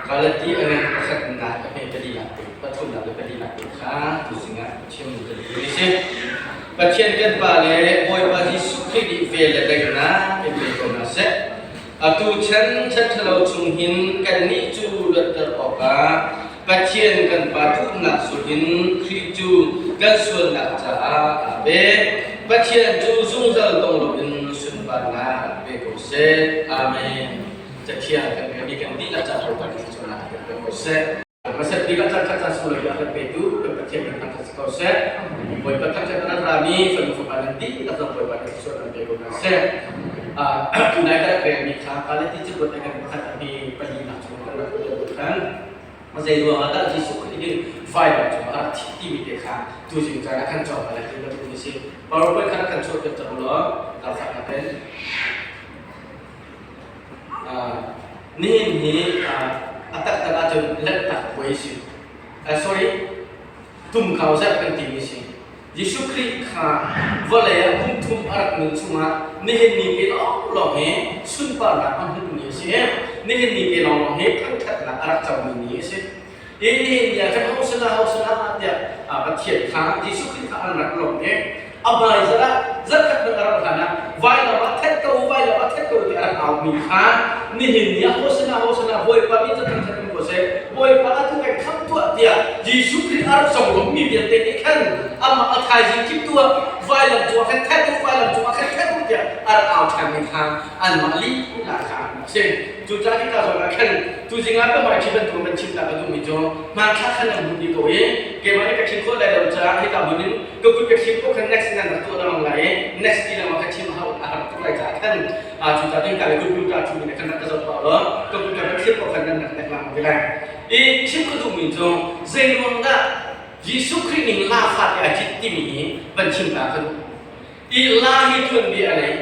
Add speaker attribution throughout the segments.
Speaker 1: Galati a ngan pakhatnak a hme palinak te pathumnak le palinak te kha tuzing ah chim kan duh a si. Pathian kan Pa le Bawipa Jesuh Khrih nih vel le daihnak in pe ko hna seh. Atu chan chan ṭhalo chung hin kannih cu luatter awkah Pathian kan Pa duhnak zulh in Khrih cu kan sualnak caah aa pe. Pathian cu zungzal dong loin sunparnak pe ko seh. Amen. Cathiang kan ngeimi kan dihlak ca Bawipa nih thluachuahnak kan pe ko seh. Hmasat bik ah caan khat caan sunglawi a kan petu kan Pathian kan thangṭhat si ko seh. Bawipa thangṭhat nan rami fanu fapa nan dihlak zong Bawipa nih thluachuah kan pe ko hna seh. Tunai ka rak relmi kha Galati cakuat a kan pakhat a hme palinak chung kan rak rel khan zei ruang ah dah Jesuh Khrih nih vailam cungah a rak thih timi te kha tuzing caan ah khan cawk a ti bantuk a si. PowerPoint kha rak kan chuahpiak cang law zaangfahnak in. Nihin hi a taktak ahcun Lanhtak puai a si. Sorry, tumkau zarh kan timi a si. Jesuh Khrih kha vawlei ah kum thum a rak nun chungah nihin ni te lawnglawng hi sunparnak a hmuh ni a si. Nihin ni te lawnglawng hi thangṭhatnak a rak comi ni a si. Hi nihin ni ah khan hosana hosana tiah Pathian kha Jesuh Khrih kha an rak lawmh i a hmaizarh ah zarhkhat hmanh a rauh hlan ah vailam ah that ko vailam ah that ko ti a rak aumi kha nihin ni ah hosana hosana Bawipa min cu thangṭhat in ko seh Bawipa atu kan khamh tuah tiah Jesuh Khrih a rak conglawmhmi vialte nih khan amah a thaizing kip tu ah vailam cungah khan that u vailam cungah khan that u tiah a rak au ṭhanmi kha anmah lila kha an rak si. Cucaah hika zawn ah khan tuzing ah ka hmai ṭhi bantuk kan chim ta ka duhmi cu hmanthlak khan nan hmuh dih ko i keimah nih ka chim khawh lai lo caah hika hmun in ka kut ka thlim ko khan next nan rak tuah lengmang lai i next ti lengmang kha chim a hau a har tuk lai caah khan cucaah cun ka le computer ṭhu in khan rak ka zoh pah law ka kut ka rak thlim ko khan nan rak nek lengmang te lai. I chim ka duhmi cu zeiruang dah Jesuh Khrih ning la fate a cit timi hi van chim ta ka duh. I la hi tuanbia a nei.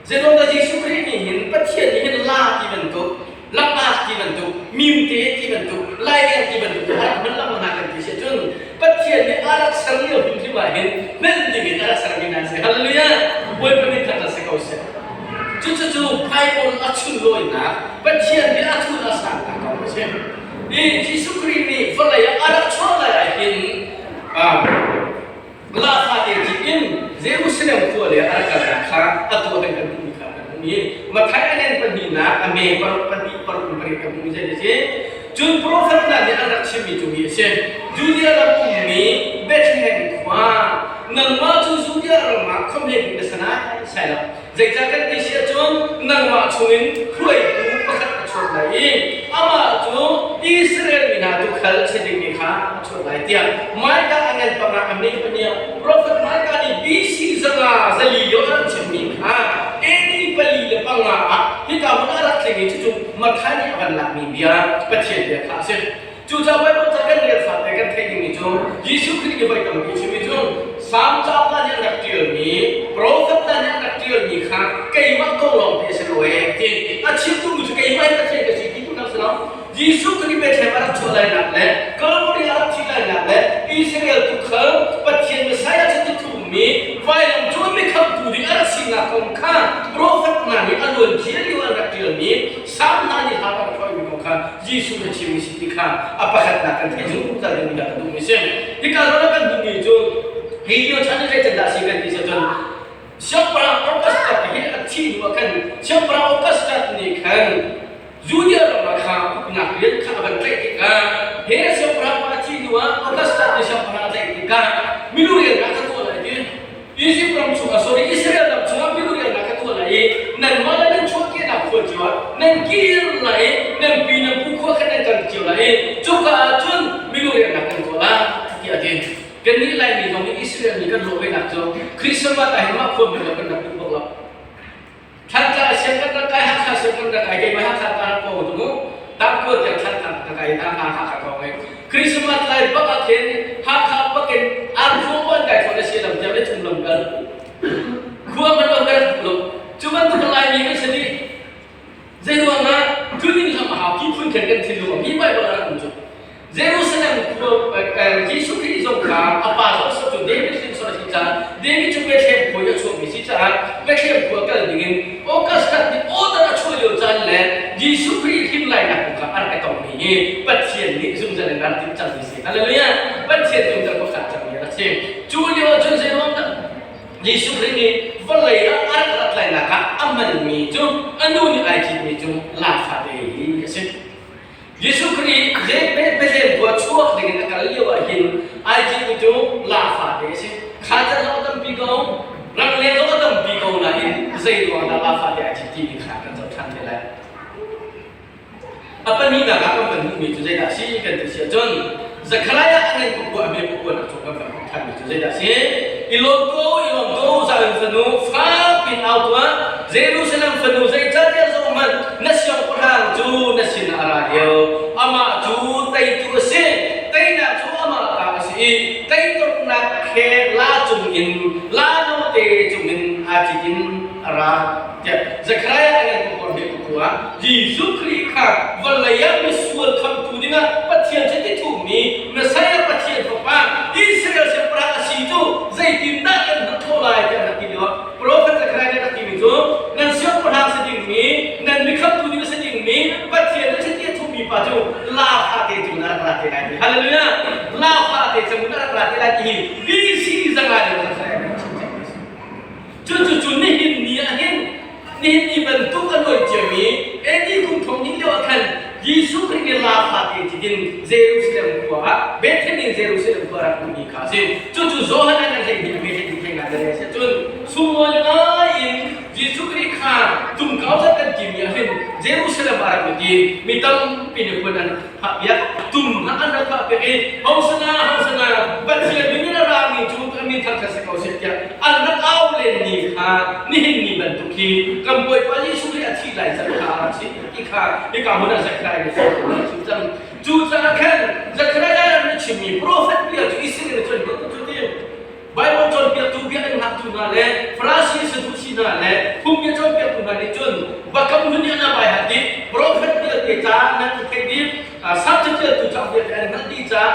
Speaker 1: Zeiruangdah Jesuh Khrih nih hin Pathian nih hin la ti bantuk, langak ti bantuk, mimte ti bantuk, laileng ti bantuk a rak hman lengmang hna kan ti si ahcun Pathian nih a rak ser lio hrimhrim ah hin hman dingin a rak sermi hna an si. Hallelujah! Bawipa min thangṭhat si ko seh. Cucu Bible a chunlawinak, Pathian nih a thun a sannak kong a si. I Jesuh Khrih nih vawlei ah a rak chuah lai ah hin Lafate cit in Jerusalem khua le a rak kalnak kha atu ah kan hmuhmi kha kan hmuh i Matthai a ngan pahnihnak a me paruk pahnih paruk in pariat kan hmuhmi zei a si. Cun profet hna nih an rak chimmi cu hi a si. Judea ram ummi Bethlehem khua, nangmah cu Judea ram ah khuamhe bik na si naisai lo. Zeicah kan ti si ahcun nangmah chungin hruaitu pakhat a chuak lai i amah cu Israel mi hna tuukhal a si dingmi kha a chuak lai tiah Micah a ngan panga a mei pahnih profet Micah nih BC 104 lio a rak chimmi kha AD 405 ah hika hmun a rak tling i cucu Matthai nih a van lakmi bia Pathian bia kha a si. Cucaah Baibal ca kan rel fate kan theih dingmi cu Jesuh Khrih nih voi tampi chimmi cu Salm cauk hna nih an rak ṭialmi, profet hna nih an rak ṭialmi kha keimah kong lawng te a si lo ee ti a chim duhmi cu keimah hi Pathian ka si ti duhnak si lo. Jesuh Khrih Bethlehem a rak chuah lainak le Calvary a rak thih lainak le Israel tuukhal Pathian Messiah cu ti thummi vailam cung in mikhamhtu ding a rak sinak kong kha profet hna nih a luan cia lio an rak ṭialmi Salm hna nih hla an rak phuahmi kong kha Jesuh na chimmi si ti kha a pakhatnak kan theih zungzal dingmi dah ka duhmi si. Hika zawn ah kan hmuhmi cu hi lio chan hi zeican dah si kan ti cun Siangpahrang Augustus hi a thih hnu ah khan Siangpahrang Augustus nih khan Judea ram ah kha uknak rian kha a van tlaih tikah he siangpahrang pa a thih hnu ah Augustus nih siangpahrang a tlaih tikah milu rian ah ka tuah lai ti Izipt ram chungah sorry Israel ram chungah milurialnak ka tuah lai i nanmah le nan chuahkehnak khua cio ah nan kir lai i nan pi nan pu khua khan nan kal cio lai i cuka ah cun milurialnak kan tuah lai tiah a ti. Kannih Laimi zong nih Israel mi kan lawh venak cu Christmas ah hin mah khua hmanh lo kan rak duh bak lo. Thantlang siang kan rak kai Hakha siang kan rak kai keimah Hakha ka rak ko tu mu tangkua tiang Thantlang ka kai Hakha Hakha ka ngai Christmas lai bak ah khin Hakha bakin an khua ban kai thawn a si lam tiang le thum lam kal khua man lo kan rak lo cu bantuk Laimi kan si dih zei ruang ah tunin hlam a hau ti phun khan kan thinlung a mi Bible ah um cu Jerusalem khua Jesuh Khrih zong kha a pa Joseph cu David hrinsor a si caah David cu Bethlehem khua i a chuakmi si caah Bethlehem khua kal dingin August khat nih order a chuah lio caan le Jesuh Khrih hrin lainak kong kha a rak i tongmi hi Pathian nih zungzal in rak timh cangmi si. Hallelujah! Pathian zungzal pakhat cangmi a rak si. Cu lio ahcun zeiruang dah Jesuh Khrih nih vawlei ah a rak rat lainak ah a hmanmi cu a nu nih ai citmi cu laa te hi a si. Jesuh Khrih Bethlehem khua chuak dingin a kal lio ah hin ai citmi cu laa te a si. Kha can zong a tampi ko, rangleng zong a tampi ko nain zei ruang dah laa te ai cit timi kha kan zoh ṭhan te lai. A pahnihnak ah kan van hmuhmi cu zeidah a si kan ti si ahcun Zekhariah a ngeih pakua a hme pakua nak chung kan van hmuh ṭhanmi cu zeidah a si? I lawm ko, i lawm ko, Zion fanu, fak piin au tuah. Jerusalem fanu, zeicahtiah zohhmanh, na siangpahrang cu na sinah a ra lio. Amah cu teitu a si, teinak cu amah ta a si i teitornak he la cungin, la note cungin aa cit in a ra. Tiah Zekhariah a ngeih pakua a hme pakua Jesuh Khrih kha vawlei ah misual khamhtu dingah Pathian chiti thuhmi Messiah Pathian Fapa Israel siangpahrang a si cu zeitindah kan hngalh khawh lai tiah an rak ti lioah Profet Zekhariah nih a rak timi cu nan siangpahrang si dingmi nan mi khamhtu ding a si dingmi Pathian nih chiti a thuhmi pa cu laa fate cung in a rak ra te lai ti. Hallelujah! Laa fate cung in a rak ra te lai ti hi BC zanga lio Zekhariah nih a chim cangmi a si. Cucu nihin ni ah hin nihin ni bantuk a luan ciami AD kum thong hnih lio ah khan Jesuh Khrih nih laa fate citin Jerusalem khua ah Bethlehem in Jerusalem khua rak ummi kha a si. Cucu Johan an hleihnih a hleihnih thei ngai a si cun sunglawi ngai in Jesuh Khrih kha tumkau zat kan timi ah hin Jerusalem ah rak lut i mi tampi nih phun an phahpiak tum hna an rak phahpiak i Hosana Hosana Pathian min in a rami cu kan min thangṭhat si ko seh tiah an rak au len ni kha nihin ni bantuk hi kan Bawipa Jesuh Khrih a thih lai cang kha a rak si ti kha hika hmun ah Zekhariah nih a chim cang. Cucaah khan Zekhariah nih chimmi profet bia cu Israel cu an cu ti Baibal cawnpiaktu biakinn hngaktu hna le Farasi Sadusi hna le phungbia cawnpiaktu hna nih cun bakam hun nih an vai hat dih profet vialte ca nan theih dih Salm caṭialtu cauk vialte an hngalh dih caah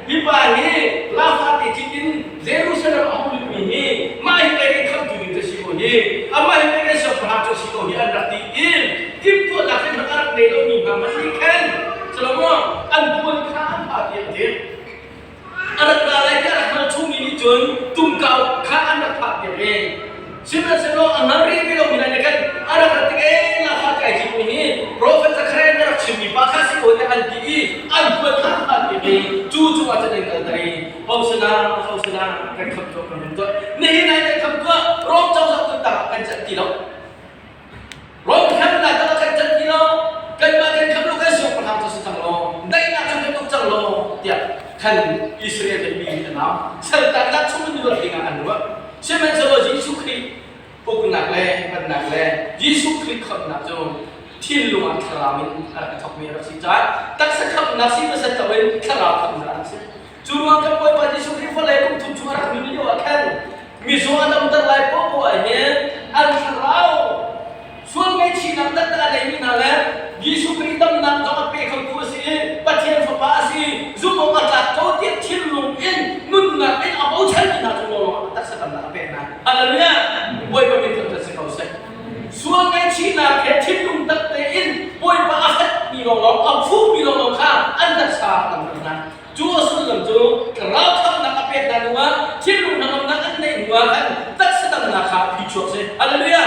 Speaker 1: hi pa hi lafa te cit in Jerusalem a hung lutmi hi mah hi pei kan khamtu ding cu si ko hi amah hi pei kan siangpahrang cu si ko hi an rak ti i timhtuahnak in a rak nei lomi hna man nih khan Solomon an puan kha an phah piak dih. A rat ra lai tiah a rak hngal chungmi nih cun tumkau kha an rak phah piak i sihmanhsehlaw a hngal rih ti lomi hna nih khan a rak rat tik ee la fa kai citmi hi profet Zechariah nih a rak chimmi pa kha si ko tiah an ti i an puan kha an phah piak i cu cungah cun an kalter i hosana hosana kan khamh tuah kan hun tuah nihin ah kan khamh tuah Rom cozah kut tang ah kan canh ti lo. Rom khamnak ah kan can ti lo, kanmah kan kham lo kan siangpahrang cu si cang law, daihnak cu kan uk cang law tiah khan Israel mi nih an au. Saltannak chung in luat dingah an ruah. Sihmanhsehlaw Jesuh Khrih uknak le pennak le Jesuh Khrih khamhnak cu thinlung ah thlarau in a rak i thawkmi a rak si caah taksa khamhnak si hmasat loin thlarau khamhnak a rak si. Cu ruang kan Bawipa Jesuh Khrih vawlei kum thum chung a rak nun lio ah khan mizaw a damter lai poahpoah ah hin an thlarau sual ngaihchihnak taktak a neimi hna le Jesuh Khrih damnak zong a pe khotu a si i Pathian Fapa a si zumh awk a tlak ko tiah thinlung in nunnak in a bochanmi hna cu lawnglawng ah taksa damnak a pek hna. Hallelujah! Bawipa min thangṭhat si ko seh. Sual ngaihchihnak he thinlung tak tein Bawipa a fekmi lawnglawng, a phumi lawnglawng kha an taksa a damter hna. Cu a sullam cu thlarau khamhnak a pek hna hnuah thinlung hnangamnak an neih hnuah khan taksa damnak kha a phichuak si. Hallelujah!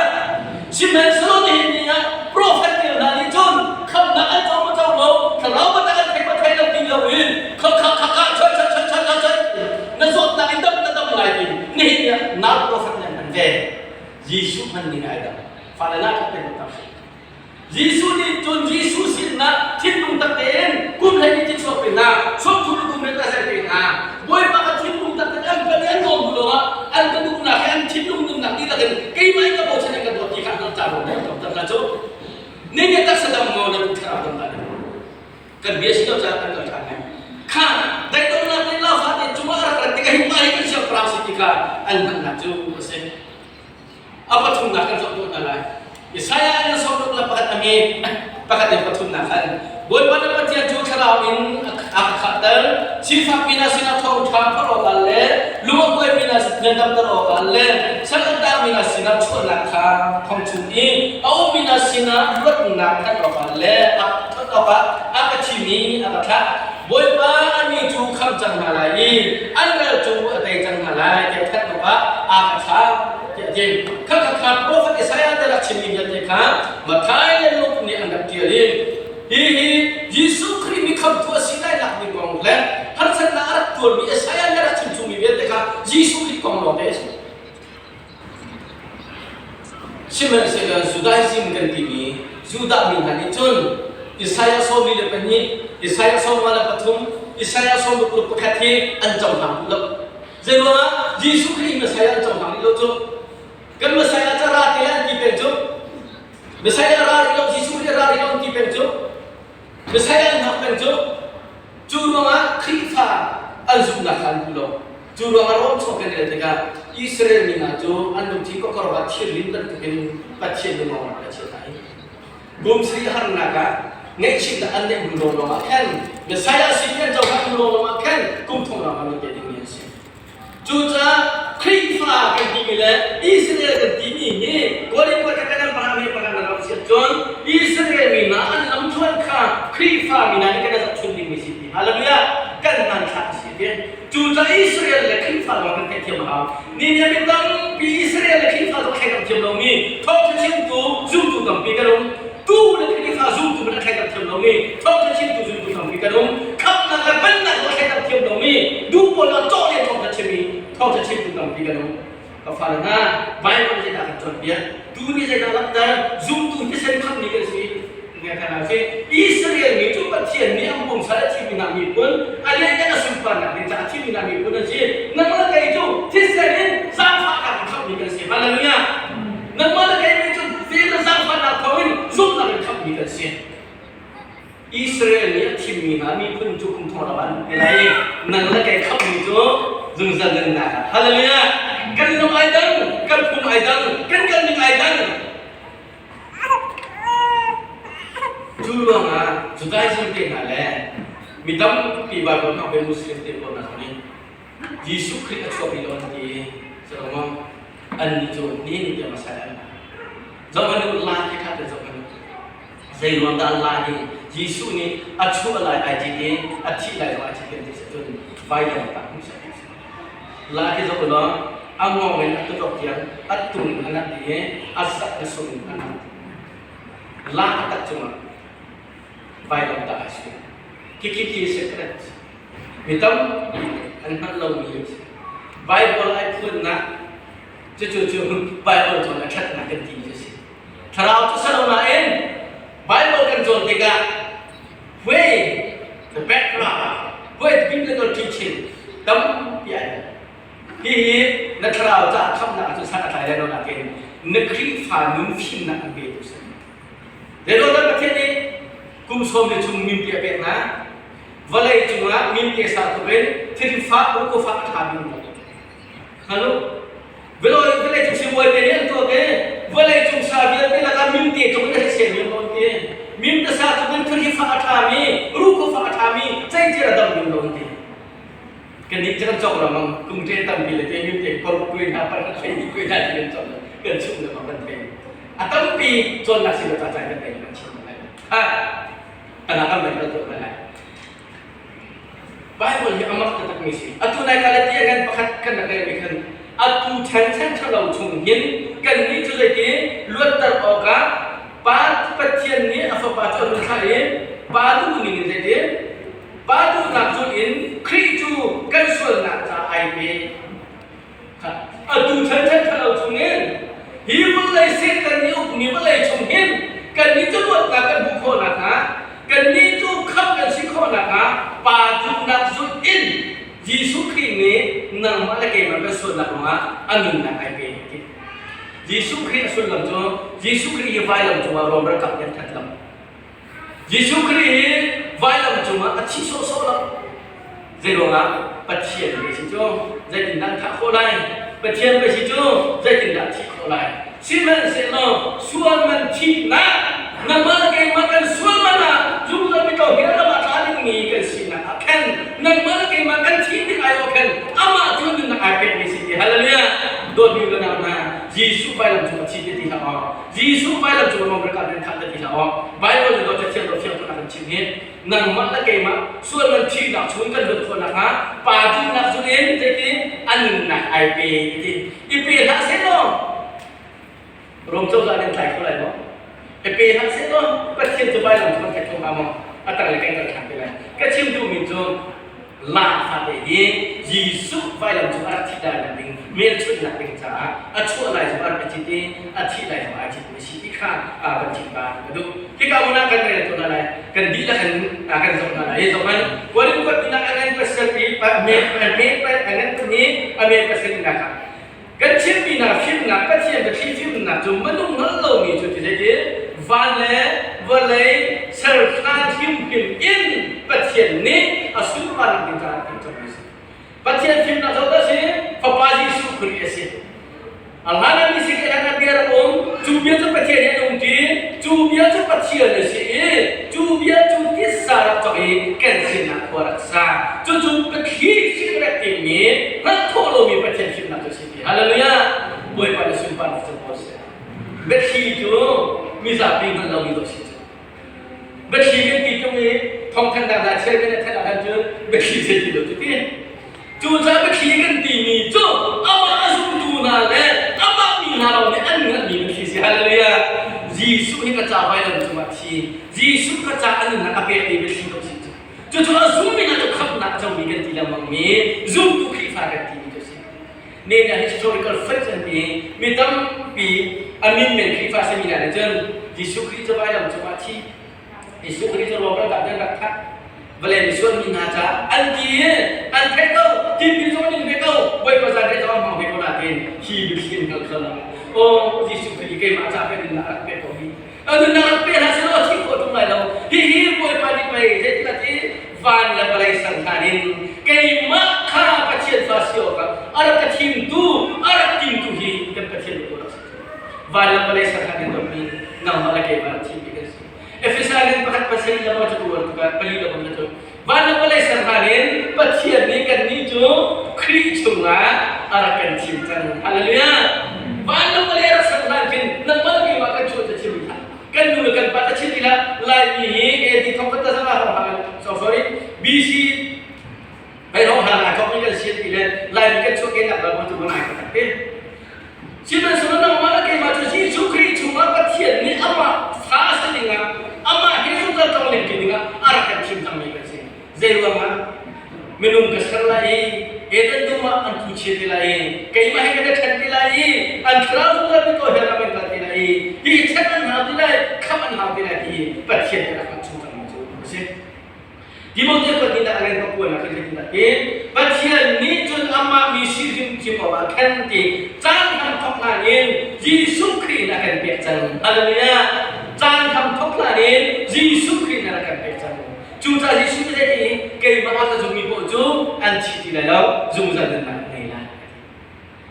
Speaker 1: Sihmanhsehlaw nihin ni ah profet pawl hna nih cun khamhnak an co ma co lo, thlarau biatak an thei ma thei lo ti loin kha kha kha kha choi choi choi choi choi choi na zawtnak in dam na dam lai ti nihin ni ah nau profet nih an hman ve. Jesuh hman ning ai dang. Fale la khat te tam si. Jesuh nih cun Jesuh sinah thinlung tak tein kum hlei nih chuak pe hna, sawmthum le kum hlei ka zer pe hna. Bawipa ka thinlung tak tein an kan i an lawm bu lawngah an ka duhnak he an thinlung nunnak dihlak in keimah in ka bochan in ka dawt ti kha an ca ruang dah tar hna cu. Ning nih taksa dam maw na duh thlarau dam dah kan bia si lo caah kan kal ṭhan lai. Kha daidawmnak nih lafa te cungah a rak rat tikah hi mah hi kan siangpahrang si ti kha an hngalhnak cu a si. A pathumnak kan zoh tuah hna lai. Isaiah in 61 pakhat a nge pakhat in pathumnak khan. Bawipa na Pathian cu thlarau in a ka khahter. Sifakmi hna sinah thawngṭha phorh awkah le lung a kuaimi hna na damter awkah le sal a tangmi hna sinah chuahnak kha thong chung i a ummi hna sinah luatnak thanh awkah le a thanh awkah a ka thim i a ka thlah. Bawipa a mi cu khamh cang hna lai i an ral cu a tei cang hna lai tiah thanh awkah a ka thlah tiah a ti. Kha kha kha profet Isaiah te rak chimmi vialte kha Matthai le Luke nih an rak ṭial i hihi Jesuh Khrih mi khamhtu a si lai nak ding kong le harsatnak a rak tuarmi Isaiah nih a rak chimchungmi vialte kha Jesuh Khrih kong lawngte a si. Sihmanhsehlaw Judaism kan timi Judah mi hna nih cun Isaiah 42, Isaiah 53, Isaiah 61 hi an cohlang duh lo. Zeiruangah Jesuh Khrih Messiah an cohlang rih lo cu? Kan Messiah ca ra te lai an ti peng cu. Messiah ra rih lo, Jesuh Khrih ra rih lo an ti peng cu. Messiah an hngak peng cu. Cu ruangah Khrihfa an zumhnak kha an duh lo. Cu ruangah Rom chung kan rel tikah Israel mi hna cu an lungthin kawkawr ah thirhrin bantukin Pathian lungawng a chiah hna i kum sarih harnak ah ngaihchihnak an neih hnu lawnglawng ah khan Messiah si ti an cohlan hnu lawnglawng ah khan kum thong lawng an pe dingmi an si. Cucaah Khrihfa kan timi le Israel kan timi hi Korin pakhat le kan pakhat me pakhat na rak si ahcun Israel mi hna an lamthluan kha Khrihfa mi hna nih kan i zohchun dingmi si ti. Hallelujah! Kan hmanthlak a si ti. Cucaah Israel le Khrihfa lawng kan theihthiam a hau. Ni nih mi tampi Israel le Khrihfa zong thlei kan thiam lomi thawngṭha chimtu zumtu tampi kan um. Tu le Khrihfa zumtu hmanh a thlei kan thiam lomi thawngṭha chimtu zumtu tampi kan um. Khamhnak le pennak zong a thlei kan thiam lomi duh pawl ah cawh le thawngṭha chimi thawngṭha chimtu tampi kan um. Ka fale hna, Bible zeidah kan cawnpiak? Tu nih zeidah langhter? Zumtu thisen khammi kan si. Israel mi cu Pathian nih an pumsa a thimi hna miphun, a lianngan a sunparnak ding caah a thimi hna miphun an si. Nangmah le kei cu thisen in zaangfahnak in khamhmi kan si. Hallelujah! Nangmah le kei cu vel le zaangfahnak thawngin zumhnak in khamhmi kan si. Israel nih a thimmi hna miphun cu kum thong ram an te lai. Nang le kei khamhmi cu zungzal nunnak ah. Hallelujah! Kan lung ai dang, kan phung ai dang, kan kalning ai dang. Cu ruangah Judaism te hna le mi tampi Bible hmang ve Muslim te pawl hna nih Jesuh Khrih a chuak rih lo an ti i Solomon annih cu nihin tiang Messiah an zoh hmanh u la khi kha te zoh hmanh u zei ruang dah la hi Jesuh nih a chuah lai ai cit i a thih lai zong ai cit kan ti cun vailam tah hmuh sak la khi zoh u law a ngawng in a tutok tiang a tung in a nat i a zak na sung in a nat la a tak cungah vailam tah a si kiki ti secret mi tampi an hngalh lomi a si Bible ai phuannak cucu cu Bible cawn a ṭhatnak kan ti a si thlarau cu si lo nain Bible kan cawn tikah way the background way biblical teaching tampi ai Hihi na thlarau caah khamhnak cu san a tlai lai lo nakin na Khrihfa nun fimnak an petu si. Zeiruangah Pathian nih kum sawm li chung mimte a pek hna? Vawlei cungah mimte sa tuk in thilfah rukufa a ṭha bik mi Halo. Vawlei vawlei cung sibawi te nih an tuak i vawlei cung sa vialte lakah mimte tluk in a hrisel mi an um ti. Mimte sa tluk in thilfah a ṭhami, rukufa a ṭhami, ceicir a dam mi an um ti. Kannih cu kan cawk lengmang kum ṭe tampi le te min te paruk kuai hna paruk hlei hnih kuai hna ti kan cawk kan chumh lengmang kan thei. A tampi cawnnak si lo ca kan thei kan chim lai. Ha tana kan mai tuah lai. Bible hi amak taktak mi si. Atu nai kala ti kan pakhat kan rak mi khan atu chan chan ṭhalo chung hin kan nih cu zeiti luatter awkah Pa Pathian nih a fapa cu a run thlah i Pa duh ning in zeiti Pa duhnak zulh in Khrih cu kan sualnak ca ai pe. Atu chan chan ṭhalo chungin hi vawlei Satan nih ukmi vawlei chung hin kannih cu luatnak kan hmuh khawh nakhnga kannih cu khamh kan si khawh nakhnga Pa duhnak zulh in Jesuh Khrih nih nangmah le keimah kan sualnak ruangah a nunnak ai pe ti. Jesuh Khrih a sullam cu Jesuh Khrih hi vailam cungah Rom ralkap nih an that lo. Jesuh Khrih hi vailam cungah a thi sawhsawh lo. Zeiruangah Pathian pei si cu zeitindah an thah khawh lai? Pathian pei si cu zeitindah a thih khawh lai? Sihmanhsehlaw sual man thihnak nangmah le keimah kan sual man ah zungzal mi Dawtmi unau hna, Jesuh vailam cung a thi te ti hlah aw. Jesuh vailam cung a ralkap nih an thah te ti hlah aw. Bible nih dawt Cathiang dawt fiang a kan chimh hi nangmah le keimah sual man thihnak chung kan luat khawh nakhnga pa duhnak chungin zeiti a nunnak ai pe ti. I pe hlah seh law Rom cozah nih an tlai kho lai maw? I pe hlah seh law Pathian cu vailam cu kan theih kho hnga maw? A tanglei kan kal ṭhan te lai. Ka chim duhmi cu laa fate hi Jesuh vailam cung a rak thih lai ding hmelchunhnak ding caah a chuah lai zong a rak i cit i a thih lai zong ai citmi a si ti kha kan chim ta ka duh. Hika hmun ah kan rel tawn hna lai. Kan dihlak in kan zoh hna lai. Zoh hmanh. Korin kuatnak a ngan pasal i me me a ngan pahnih a me pasal nak ah Kan chimmi hna fimnak Pathian biathli fimnak cu minung hngalh lomi cu ti zeitin van le vawlei serhlan hrimhrim in Pathian nih a sunparnak ding caah a timhcammi a si. Pathian fimnak cu a si? Fapa Jesuh Khrih a si. A hlan ah misi ke hlan ah bia rak um, cu bia cu Pathian he an um ṭi, cu bia cu Pathian a si i cu bia cu titsa rak cawk i kan sinah khua rak sa. Cucu Pathian sin rak timmi hngalh khawh lomi Pathian fimnak cu a si ti. Hallelujah! Bawipa na sunparnak cu maw si. Biathli cu mizapi hngalh lomi dawh si cu. Biathli kan ti tung i thawngthanhnak hna chairman a thanh ahkhan cun biathli zei ti lo cu ti. Cucaah biathli kan timi cu amah a zumtu hna le amah mi hna lawng nih an hngalhmi biathli si. Hallelujah! Jesuh hi ka ca vailam cungah thi. Jesuh ka ca a nunnak a pek mi biathli dawh si cu. Cucu a zummi hna cu khamhnak a comi kan ti lengmangmi zumtu Khrihfa kan timi cu a si. Nehmiah historical facts an ti. Mi tampi a min men Khrihfa simi hna nih cun Jesuh Khrih cu vailam cungah a thi. Jesuh Khrih cu rawkral dah an rak thah. Vawlei misual mi hna caah an ti i an theih ko, tipil zong an in ve ko, Bawipa zanriah zong an hmang ve ko nain hi biathli an hngal kho lo. Aw Jesuh Khrih keimah caah pei nunnak a rak pek ko hi. A nunnak rak pe hlah sehlaw a thi khawh ṭung lai lo. Hihi Bawipa nih pei zeitin a ti van le vawlei sang hlan in keimah kha Pathian fa si awkah a rak ka thimtu, a rak timtu hi kan Pathian nih rak si. Van le vawlei sang hlan in dawtmi nangmah le keimah rak thimmi kan si. Efesa in pakhat pasarih le pakhat cu tukah pali le pakhat cu van le vawlei ser hlan in Pathian nih kannih cu Khrih chungah a rak kan thim cang. Hallelujah! Van le vawlei rak ser hlan khin nangmah le keimah kan chuah ca chim hlah. Kan nu le kan pa ta chim ti hlah. Laimi hi AD thong khat zanga hrawng hang so sorry BC hei hrawng hang ai thawk mi kan si ti le Laimi kan chuah kenak bal cu ngai ka tak te. Sihmanhsehlaw nangmah le keimah cu Jesuh Khrih chungah Pathian nih amah fa si dingah amah he zungzal tlongleng ṭi dingah a rak kan thim cangmi kan si. Zeiruangah? Minung ka ser lai i Eden dum ah an thu chia te lai i keimah he kan i ṭhen te lai i an thlarau zungzal mi ko he ram an kal te lai i hi ṭhen an hau ti lai, khamh an hau ti lai ti Pathian nih a rak hngalh chung cangmi cu a si. Timote kuat nih a len pakuan ah khin zeitindah ti Pathian nih cun amah mi si hrimhrim awkah khan ti caan hram thawk hlan in Jesuh Khrih in a kan pek cang. Hallelujah! Caan hram thawk hlan in Jesuh Khrih in a kan pek cang. Cucaah Jesuh nih zeiti keimah a ka zummi paoh cu an thi ti lai lo, zungzal nunnak an ngei lai.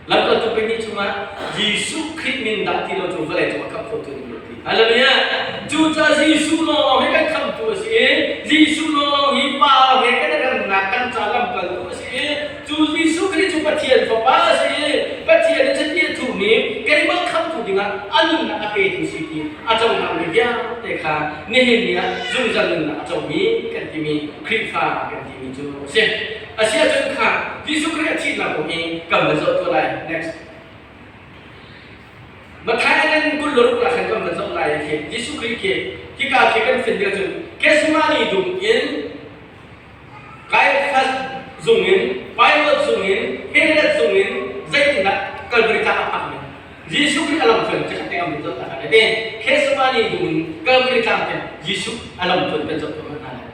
Speaker 1: Lamkaltu pahnih chungah Jesuh Khrih min dah ti lo cu vawlei cung a khamh khotu an um ti. Hallelujah! Cucaah Jesuh lawnglawng hi kan khamhtu a si i Jesuh lawnglawng hi Pa he kan i remnak kan ca lamkaltu a si i cu Jesuh Khrih cu Pathian Fapa a si i Pathian nih chiti a thuhmi keimah khamhtu dingah a nunnak a petu si ti a cohlangmi vialte kha nihin ni ah zungzal nunnak a comi kan timi Khrihfa kan timi cu a si. A si ahcun kha Jesuh Khrih a thihnak kong hi kan van zoh tuah lai. Next. Matthai anan kul le ruk ah khan kan van zoh lai khi Jesuh Khrih khi hika khi kan fin ding cun Gethsemane dum in Caiaphas zung in Pilate zung in Herod zung in zeitindah Calvary tlang a phak mi Jesuh Khrih a lamthluan cu khat am zoh ta kha te Gethsemane dum in Calvary tlang khin Jesuh a lamthluan kan zoh tuah hna lai.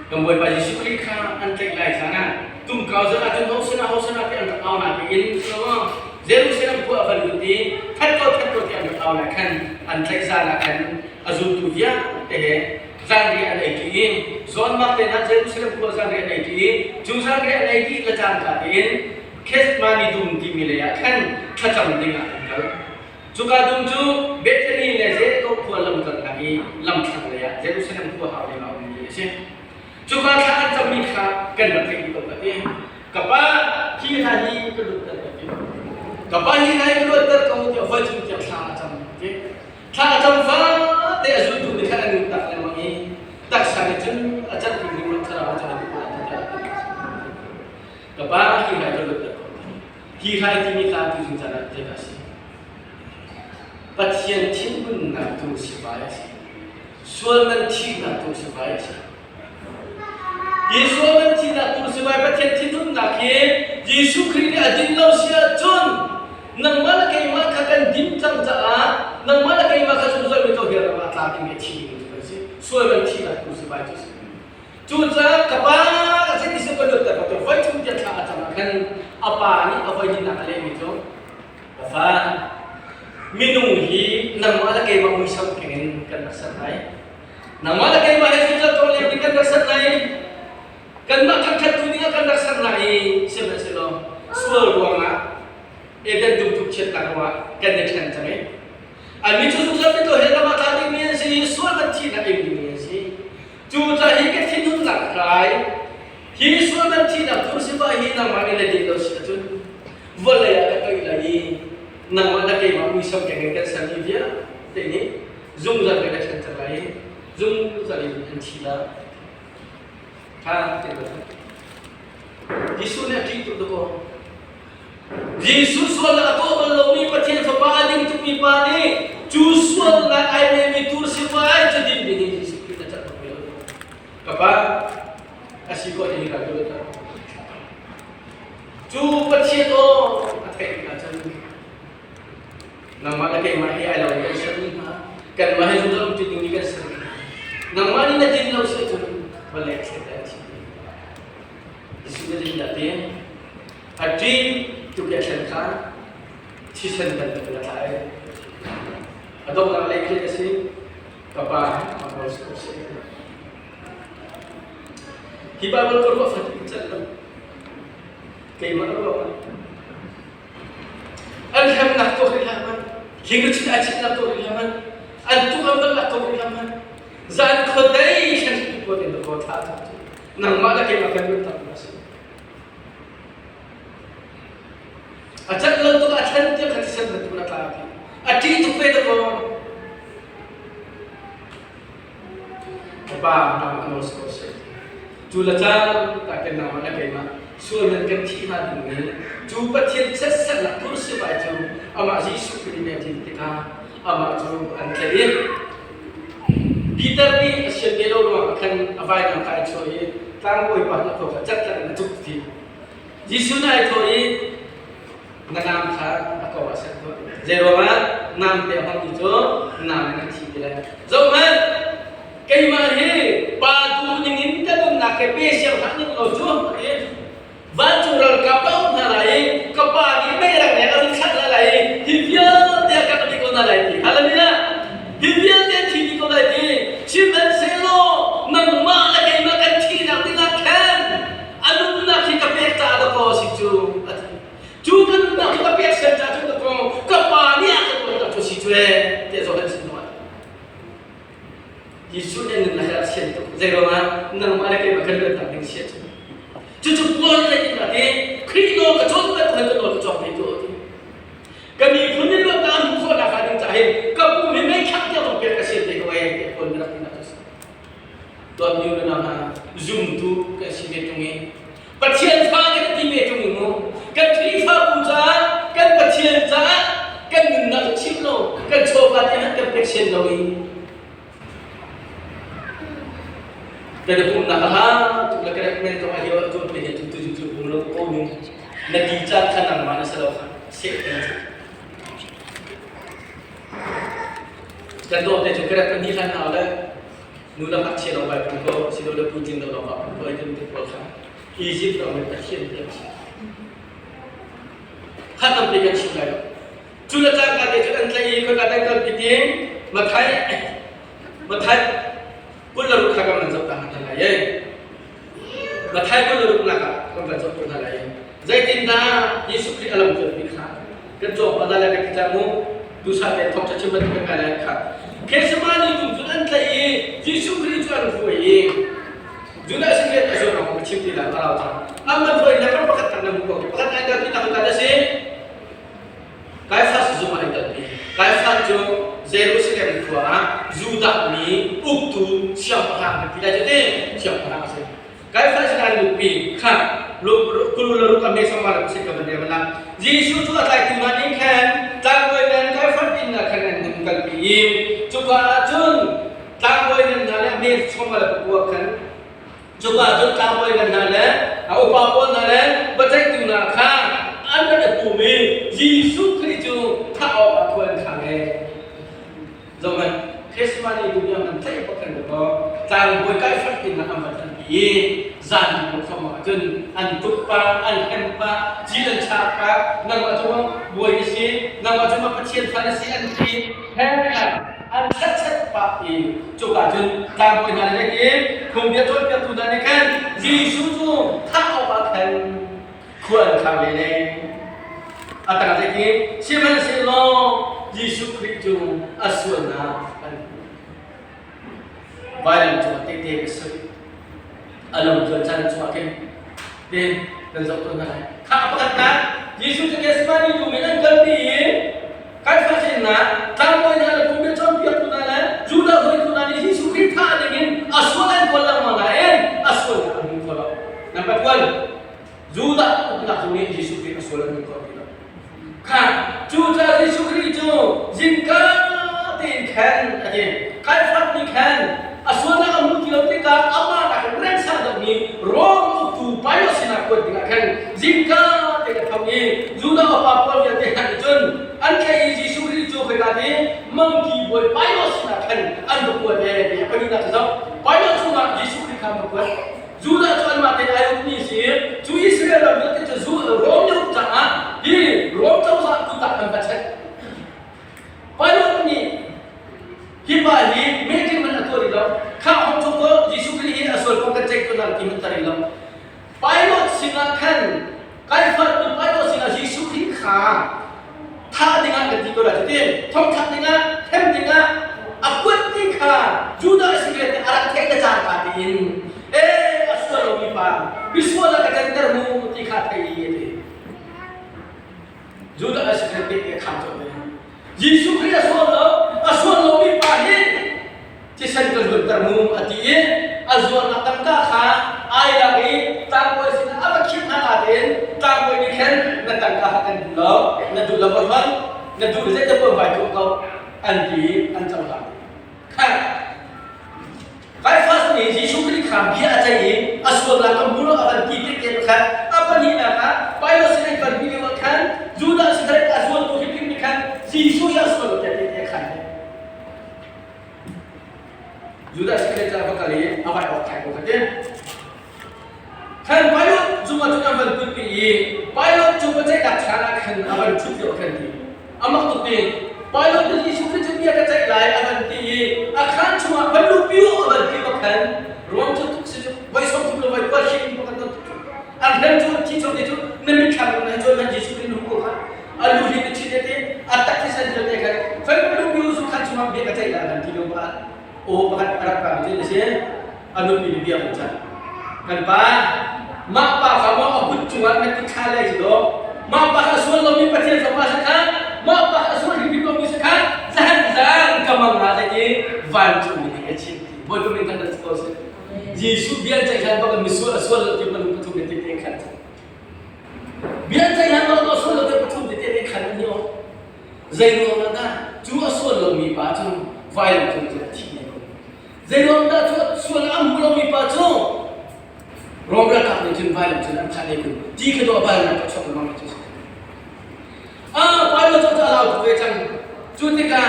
Speaker 1: Kan Bawipa Jesuh Khrih kha an tlaih lai caan ah tumkau zan ahcun Hosana Hosana ti an rak au na tiin Jerusalem khua a van lut i that ko that ko ti an rak au lai khan an tlaih zan ah khan a zultu vialte he zanriah an ei ṭi i John Mark te hna Jerusalem khua zanriah an ei ṭi i cu zanriah an ei dih le cangka tein Gethsemane dum timi lei ah khan thlacam ding ah an kal. Cuka dum cu Bethany le Jericho khua lamkalnak i lamthlang lei ah Jerusalem khua hau lei ah a ummi a si. Cuka thla an cammi kha kan rak theih dih ko ka ti. Ka pa, Hi hna hi ka lutter ka ti. Ka pa hi hna hi ka luatter ko tiah voi thum tiang thla a cam ti. Thla a cam fate a zultu nih khan an ngut tak lengmang i taksa nih cun a cat ding ning thlarau cun a duh lai tiah a ti. Ka pa hi hna hi ka luatter ko ti. Hi hrai timi kha tuzing caan ah zeidah a si? Pathian thinhunnak tu sivai a si. Sual man thihnak tu sivai a si. Hi sual man thihnak tu sivai Pathian thinhunnak hi Jesuh Khrih nih a din lo si ahcun nangmah le keimah kha kan din cang caah nangmah le keimah kha zungzal mi tohiar ram ah tla ding le thi ding cu kan si. Sual man thihnak tu sivai cu a si. Cucaah ka pa a si ti ka luatter ko voi thum tiah thla a cam ah khan a pa nih a voi hnihnak a lehmi cu ka fa minung hi nangmah le keimah muisam keng in kan rak ser lai nangmah le keimah he zungzal tong leng in kan rak ser lai kanmah thangṭhat tu dingah kan rak ser lai i sihmanhsehlaw sual ruangah Eden dum tuk chiatnak ruangah kan i ṭhen cang i annih cu zungzal fito he ram ah tla dingmi an si i sual man thihnak ing dingmi an si Cucaah hi ka thinhunnak rai, hi sual nan thihnak tur sifah hi nangmah nih na din lo si ahcun vawlei ah ka toih lai i nangmah na keimah muisam keng in kan sermi vialte nih zungzal in na ṭhen cang lai i zungzal in an thi lai. Ṭha tein Jesuh nih a ṭih tuk dakaw. Jesuh sualnak a tuah bal lomi Pathian Fapa a ding tukmi pa nih cu sualnak ai ngeimi tur sifai cu din ding in Jesuh Khrih na cat bak lo. Ka pa a si ko hi ka tu ta. Cu Pathian aw a theih tikah cun nangmah le keimah hi ai lo kan sermi hna kanmah he zungzal um ti ding mi kan sermi hna nangmah nih na din lo si ahcun vawlei thlet an thi. Jesuh nih zeitindah a ti? A ṭih tuk i a thlen kha thisen bantuk in a tla i a donghnak lei khi a si. Ka pa a nawl si ko seh. Hi Baibal ka ruah fatin in celh lo. Keimah ruah An hremnak tuah rih hlah hmanh, hling a chitnak tuah rih hlah hmanh, an tuk an vannak tuah rih hlah hmanh, zan khuadei thlen tuan in ka thla cu nangmah le keimah kan nun tak a si. A cat lo tuk a thlen tiang kha thisen bantuk in a tla ti. A ṭih tuk ve dakaw. Ka pa nangmah nawl si ko seh. Cu le caan tak in nangmah le keimah sual nan kan thih hnga ding mi cu Pathian chiatsernak tur sivai cu amah Jesuh Khrih nih a tlin tikah amah cu an tlaih i Peter nih a sian ve lo ruangah khan a vainam kha ai chuah i tlangbawi pa hnakhaw kha cat in a tuk ti. Jesuh nih ai thawh i na nam kha a ko ah ser tuah. Zeiruangah nam te a hmangmi cu nam in an thi ti lai. Zohhmanh, keimah hi pa duh ningin ka nunnak he pe siang hlah ning law cu vancung ralkap ka um hna lai i ka pa nih meirang he a run thlah hna lai i hi vialte a kangh dih ko hna lai ti. Hallelujah! Hi vialte an thi dih ko lai ti. Sihmanhsehlaw nangmah le keimah kan thihnak dingah khan a nunnak hi ka pek caah dakaw a si cu a ti. Cu ka nunnak cu ka pek sian caah cun dakaw ka pa nih a ka tuannak cu si cu ee tiah Johan sin zongah Jesuh nih nunnak hi a sian tuk. Zeiruangah nangmah le keimah kan luatnak ding si ahcun. Cucu Paul nih a ti Khrih nawl ka cawn bantuk in ka nawl ka cawng ve tuah ti. Ka miphun nih luatnak an hmuh khawh nakhnga ding caah hin ka pum hi meithlak tiang zong pek ka sian te ko ee tiah Paul nih rak tinak cu a si. Tuan mi unau hna zumtu kan si ve ṭung i Pathian fa kan ti ve ṭung i mu kan Khrihfabu caah kan Pathian caah kan nunnak cu chim lo kan chawva tiang kan pek sian lo i kan i pumnak a ha tuk le ka recommend zong a hiu ah tuan pe he tu tu cu pum lo ko ning na ti caan kha nangmah na si lo kha seh kan kan dawt te cu ka rak ni hlan hau le nu le ngakchia lawng vai pum ko silole puitling lo lawng va pum ko ai ti pawl kha Egypt ram in Pathian bia a si. Kha tampi kan chim lai lo. Cu le cangka te cu an tlaih i khoika dan kalpi ting Mathai Mathai 26 kha kan van zoh ta hna lai ei. Mathai 26 nak ah kan van zoh hna lai. Zeitindah Jesuh Khrih a lam mi kha kan cawk hna lai kan ti mu dusa te thawk chim bantuk kan kai lai kha Gethsemane dum cun an tlaih i Jesuh Khrih cu an hruai i. Judah Iskariot a zuam a chim ti lai a rau cang. An man hruai le pakhat kan na hmu ko. Pakhat an kalpi tak kan a si. Kaifas zung ah an kalpi. Kaifas cu Jerusalem khua ah Judah mi uktu siangpahrang kan ti lai cu ti siangpahrang a si. Kaifas an luhpi kha kulu le ruk a me sama le pasik ka van rel la. Jesuh cu a tlaitu hna nih khan tlangbawi ngan Kaifas inn ah khan an hun kalpi i cuka ah cun tlangbawi ngan hna le a me choma le pakua khan cuka ah cun tlangbawi ngan hna le a upa pawl hna le biaceihtu hna kha an rak i pum i Jesuh Khrih cu thah awkah khua an khang e. Zohhmanh, Christmas ni dunya man tlaih bak kan ko. Tlangbawi kai fat in an van an i zan ko khom ah cun an tuk pa, an hem pa, cil an chak pa, nangmah cu bawi na si, nangmah cu Pathian fa na si an ti he an chat chat pa i cuka cun tlangbawi hna nih i phungbia cawnpiaktu hna nih khan Jesuh cu thah awkah khan khua an khang ve ne. A tang zei sihmanhsehlaw Jesuh Khrih cu a sualnak an hmu. Vailam cungah tehte ka si. A lung zuan caan chungah khin te kan zoh tawn hna lai. Kha pakhatnak Jesuh cu Gethsemane dum in an kalpi i Kaifas innak tlangbawi hna le phungbia cawnpiaktu hna le Judah hruaitu hna nih Jesuh Khrih thah dingin a sual an kawl lengmang nain a sualnak an hmu kho lo. Number 12 Judah uknak zung nih Jesuh Khrih a sual an hmu kho ti lo. Kha cucaah Jesuh Khrih cu zingka tein khan a ti. Kaifas nih khan a sualnak a hmu ti lo tikah amah nakin rengsa deuhmi Rom uktu Pilate sinah kuat dingah khan zingka tein a tho i Judah upa pawl vialte hna nih cun an tlaih i Jesuh Khrih cu khoika ti mangki bawi Pilate sinah khan an va kuat ee ti a pahnihnak cu zoh. Pilate chungah Jesuh Khrih kha an va kuat. Judah cu anmah tein ai ukmi a si i cu Israel ram vialte cu Rom nih uk caah hi Rom cozah kut ah an va check. Pilate nih hi pa hi meeting man a tuah rih lo. Kha hong chung ko Jesuh Khrih hi a sual kong kan ceih ko na ti man ta rih lo. Pilate sinah khan Kaifas nih Pilate sinah Jesuh Khrih kha thah dingah kan ti ko lai cutin thongthlak dingah hrem dingah a kuat ti kha Judah Iskariot nih a rak theih le cangka tiin ee a sual lomi pa misual ah ka canter mu ti kha thei a ti Judah Iskariot nih a kham colh ve Jesuh Khrih a sual lo a sual lomi pa hi thisen ka luanter mu a ti i a zuarnak tangka kha ai lak i tlangbawi sinah a va khirh hna nain tlangbawi nih khan na tangka kha kan duh lo na duh lo va hman na duh le zeidah puan vai tuah ko an ti i an cohlang khan Kaifas nih Jesuh Khrih kha bia a ceih i a sualnak ka hmu lo a van ti te te khan a pahnihnak ah Pilate sin an kalpi lio ah khan Judah sin a zualtu hrimhrim nih khan Jesuh hi a sual lo tiah te khan Judah Iskariot cu a va kal i a vai awk thai ko kha ti. Khan Pilate zung ah cun an van putpi i Pilate cu biaceihnak chan ah khan a van ṭhut lio khan ti. A mak tuk ti. Pilate nih Jesuh Khrih cu bia ka ceih lai a van ti i a khaan chungah van luhpi u a van ti bak khan ruang cu tuk si cu voi sawm thum le voi kua hrim pakhat tuk cu an hrem cu thi chung ti cu na mitthlam na cun nan Jesuh Khrih nu ko kha a lu hi na ṭhit te a tak thisen vialte khan khoi lu lu zu khan chungah bia ka ceih lai kan ti lo pa aw pakhat a rak pa mi cu si a nupi nih bia kan chan kan pa mah pa kha maw a kut cungah na kut thla lai si do mah pa kha sual lomi Pathian fapa si kha mah pa kha sual hrimhrim lomi si kha zan zan ka mang na te ki vancung mi nih a chim ti bawipa min kan rat ko si Jesuh bia ceih hlan bak misual a sual lo ti man pathum te te khan Biaceih hlan lo sual lo te pathum tete nih khan an i awk. Zei ruang ah dah cu a sual lomi pa cu vailam cung cun a thih ne ko. Zei ruang dah cu sual a hmu lomi pa cu Rom ralkap nih cun vailam cun an thah ne kun. Ti kha dawh vailam ka chuak lengmang cu. Ah, Paul cu a lau tuk ve cang. Cu tikah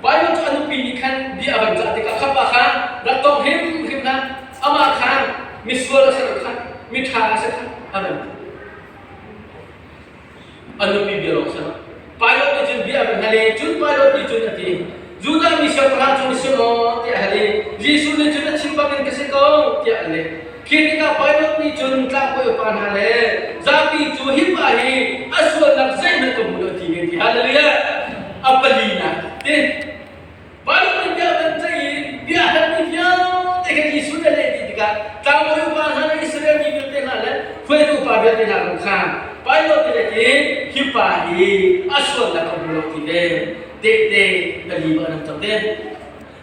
Speaker 1: Paul cu a nupi nih khan bia a van cah tikah kha pa kha rak tong hrimhrim hlah. Amah kha misual a si lo kha miṭha a si kha a van ti. A nupi bia lawng si lo. Pilot nih cun bia a van hal i cun Pilot nih cun a ti Judah mi siangpahrang cu na si maw tiah a hal i Jesuh nih cun a chim bangin ka si ko tiah a leh. Khi tikah Pilot nih cun tlangbawi upa hna le zapi cu hi pa hi a sualnak zeihmanh ka hmu lo ti ve ti. Hallelujah! A palinak ti. Pilot nih bia van ceih i bia halmi vialte kha Jesuh nih a leh dih tikah tlangbawi vialte hna zong kha Pilot nih le hi pa hi a sualnak ka hmu lo ti le tehte na li ba nan cang te.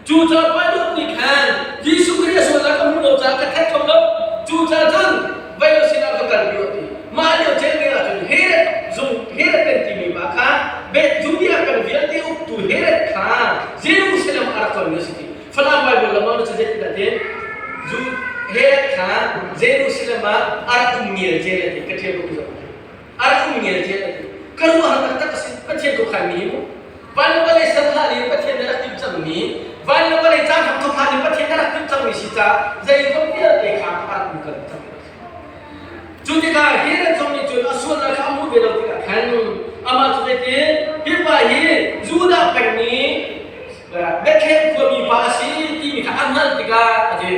Speaker 1: Cucaah Pilot nih khan Jesuh Khrih a sualnak ka hmuh lo caah ka that kho lo. Cucaah cun vei sinah ka kalpi u ti. Mah lio cengel ahcun Herod zung Herod kan timi pa kha Beth Judea peng vialte uktu Herod kha Jerusalem a rak tlon mi a si ti. Falam Bible lam ah cu zeitindah ti Herod kha Jerusalem ah a rak um ngel cel a ti ka ṭhial ko zoh. A rak um ngel cel a ti. Ka ruah taktak a si. Pathian ko khan mi hi mu. Van le vawlei ser hlan in Pathian nih a rak timh cangmi, van le vawlei caan hram thawk hlan in Pathian nih a rak timh cangmi si caah zeizong vialte kha a rak um kal cang. Cu tikah Herod zong nih cun a sualnak kha a hmuh ve lo tikah khan amah cu zeitin hi pa hi Judah peng nih Bethlehem khuami pa a si timi kha a hngalh tikah a ti.